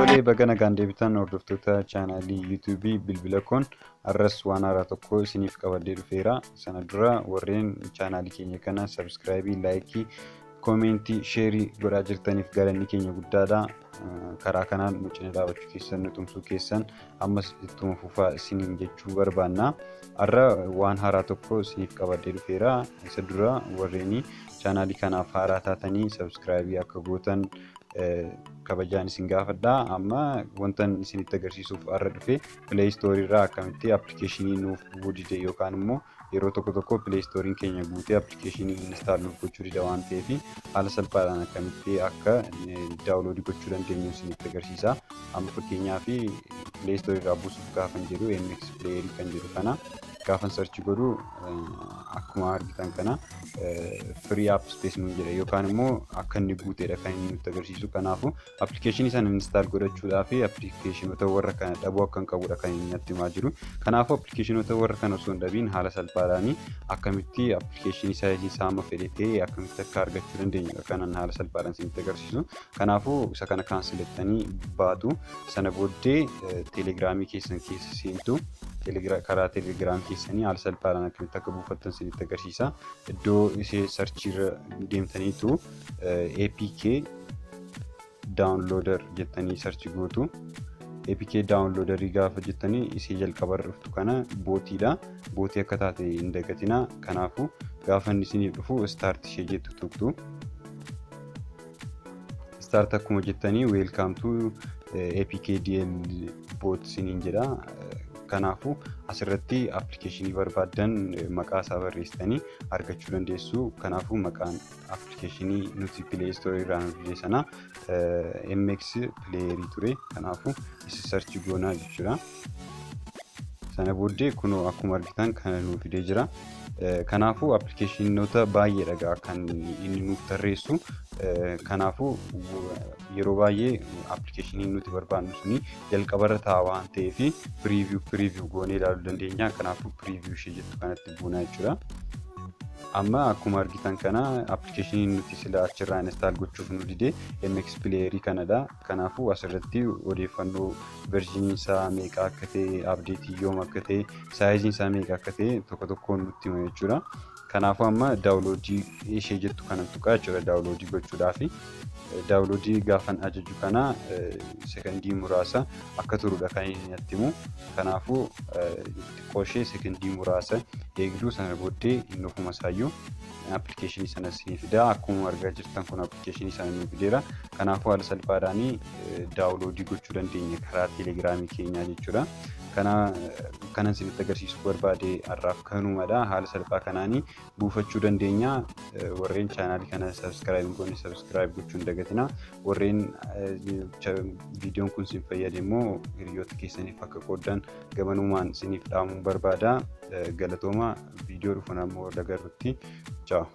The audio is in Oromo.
Tolee, baga nagaan deebitan hordoftoota chaanaalii yuutuubii bilbila koon har'as waan haaraa tokko isiniif qabadhee dhufeera. Sana dura warreen chaanaalii keenya kana subscribe, like, comment, share godhaa jirtaniif galanni keenya guddaadha. Karaa kanaan nu cina dhaabachuu keessan, nu tumsuu keessan ammas ittuma fufaa isiniin jechuu barbaanna. Har'a waan haaraa tokko isiniif qabadhee dhufeera. Isa dura warreen chaanaalii kanaaf haaraa taatanii subscribe akka gootan kabajaan isin gaafadha. Amma wantan isinitti agarsiisuuf har'a dhufe Play Store irraa akkamitti appilikeeshinii nuuf bu'uu dide yookaan immoo yeroo tokko tokko Play Store'n keenya guutee appilikeeshinii install nuuf gochuu dida waan ta'eef, haala salphaadhaan akkamitti akka download gochuu dandeenyu isinitti agarsiisa. Amma fakkeenyaaf Play Store irraa buusuuf gaafan jedhu, MX Player kan jedhu kana gaafan search godhu, akkuma argitan kana free app space nuun jedha yookaan immoo akka inni guuteedha kan inni nutti agarsiisu. Kanaafuu appilikeeshinii sana install godhachuudhaaf appilikeeshinoota warra kana dhabuu akka hin qabudha kan inni natti himaa jiru. Kanaafuu appilikeeshinoota warra kana osoo hin dhabiin haala salphaadhaan akkamitti appilikeeshinii size isaa amma fedhe ta'e akkamitti akka argachuu dandeenyudha kanan haala salphaadhaan isinitti agarsiisu. Kanaafuu isa kana cancel ettanii baatu. Sana booddee teelegiraamii keessan keessa seentu. Karaa teelegiraamii keessanii haala salphaadhaan akkamitti akka buufattan isinitti agarsiisa. Iddoo ishee searchiirra deemtaniitu APK downloader jettanii search gootu. APK downloaderii gaafa jettanii isii jalqabarra dhuftu kana botiidha. Bot akka taate hin dagatinaa. Kanaafuu gaafa inni isiniif dhufu start ishee jettu tuqxu. Start akkuma jettanii "Welcome to APKDL bot" isiniin jedha. Kanaafuu asirratti appilikeeshinii barbaaddan maqaa isaa barreessitanii argachuu dandeessu. Kanaafuu maqaan appilikeeshinii nuti Play Store irraa nu fide sana MX Player ture. Kanaafuu isa search goonaa jechuudha. Sana booddee kunoo akkuma argitan kana nuu fidee jira. Kanaafuu appilikeeshinoota baay'eedha kan inni nuuf tarreessu. Kanaafuu yeroo baay'ee appilikeeshiniin nuti barbaannu suni jalqabarra taa'a waan ta'eef preview goonee ilaaluu dandeenya. Kanaafuu preview ishee jettu kanatti buunaa jechuudha. Amma akkuma argitan kana appilikeeshiniin nuti sila achirraa install gochuuf nu dide MX Player kanadha. Kanaafuu asirratti odeeffannoo versioniin isaa meeqa akka ta'e, update yoom akka ta'e, sizeiin isaa meeqa akka ta'e tokko tokkoon nutti hima jechuudha. Kanaafuu amma download ishee jettu kana tuqaa jechuudha download gochuudhaafi. Download gaafan ajaju kana sekondii muraasa akka turudha kan inni natti himu. Kanaafuu xiqqoo ishee sekondii muraasa eegduu, sana booddee inni ofuma isaayyuu appilikeeshinii sana isinii fida. Akkuma argaa jirtan kun appilikeeshinii sana nuu fideera. Kanaafuu haala salphaadhaan download gochuu dandeenya karaa teelegiraamii keenyaa jechuudha. Kanan isinitti agarsiisuu barbaade har'aaf kanumadha. Haala salphaa kanaanii buufachuu dandeenya. Warreen chaanaalii kana subscribe hin goone subscribe gochuu hin dagatinaa. Warreen viidiyoon kun isin fayyade immoo hiriyoota keessaniif akka qooddan gamanumaan isiniif dhaamuu barbaada. Galatooma, viidiyoo dhufuun ammoo agarrutti. Ciao.